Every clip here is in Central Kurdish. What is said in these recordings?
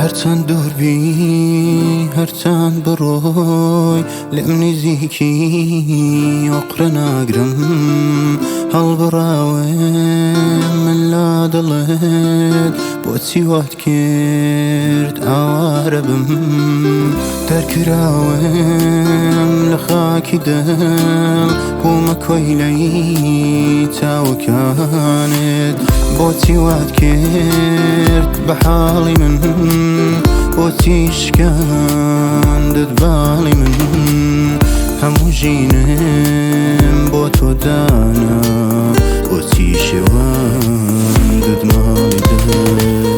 هەرچەند دووربی هەرچەند بڕۆی لێم نزیکی ئۆقرە ناگرم هەڵبڕاوم من لا دڵت بۆچی وات کرد ئاوارە بم دەرکراوم لە خاکی دڵ بوومە کۆیلەی چاوەکانت بۆچی وات کرد بە حاڵی من بۆچی شکاندت باڵی من هەموو ژینم بۆ تۆ دانا بۆچی شێواندت ماڵی دڵ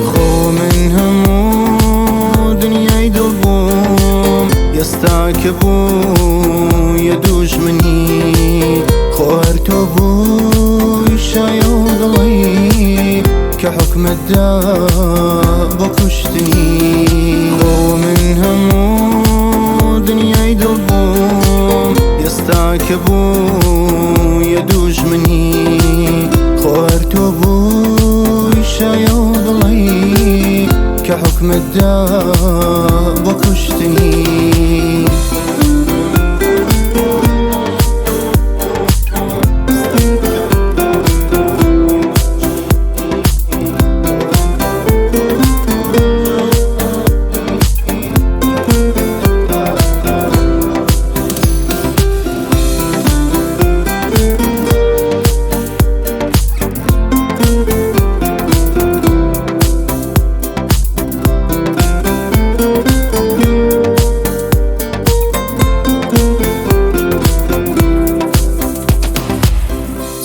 خۆ من هەموو دنیای دڵ بووم ئێستا کە بوویە دوژمنی خۆ هەر تۆ بووی شایە و دڵی کە حوکمت دا بۆ کوشتنی خۆ من هەموو دنیای دڵ بووم ئێستا کە بوویە دوژمنی خۆ هەر تۆ بووی شایە و دڵی کە حوکمت دا بۆ کوشتنی.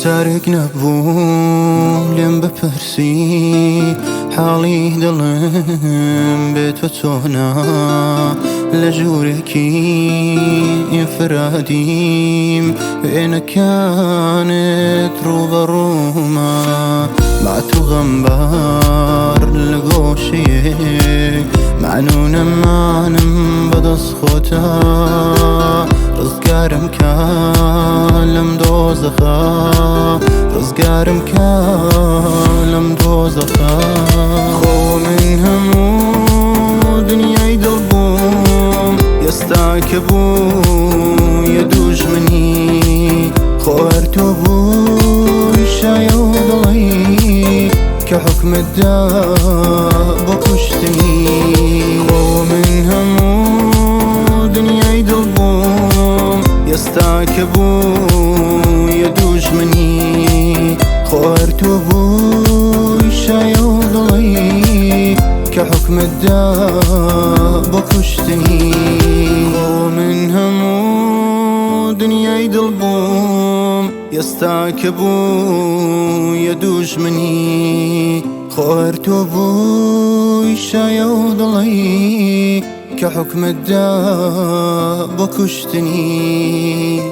جارێک نەبوو لێم بپرسی حاڵی دڵم بێ تۆ چۆنە لە ژوورێکی ئینفرادیم وێنەکانت ڕووبەڕوومە مات و غەمبار لە گۆشەیەک مەعنوونە مانم بەدەست خۆتا ڕزگارم کە لەم دۆزەخە ڕزگارم کە لەم دۆزەخە خۆ من هەموو دنیای دڵ بووم ئێستا کە بوویە دوژمنی خۆ هەر تۆ بووی شایە و دڵی کە حوکمت دا بۆ کوشتنی خۆ من هەموو دنیای دڵ بووم ئێستا کە بوویە دوژمنی خۆ هەر تۆ بووی شایە و دڵی کە حوکمت دا بۆ کوشتنی خۆ من هەموو دنیای دڵ بووم ئێستا کە بوویە دوژمنی خۆ هەر تۆ بووی شایە و دڵی کە حوکمت دا بۆ کوشتنی.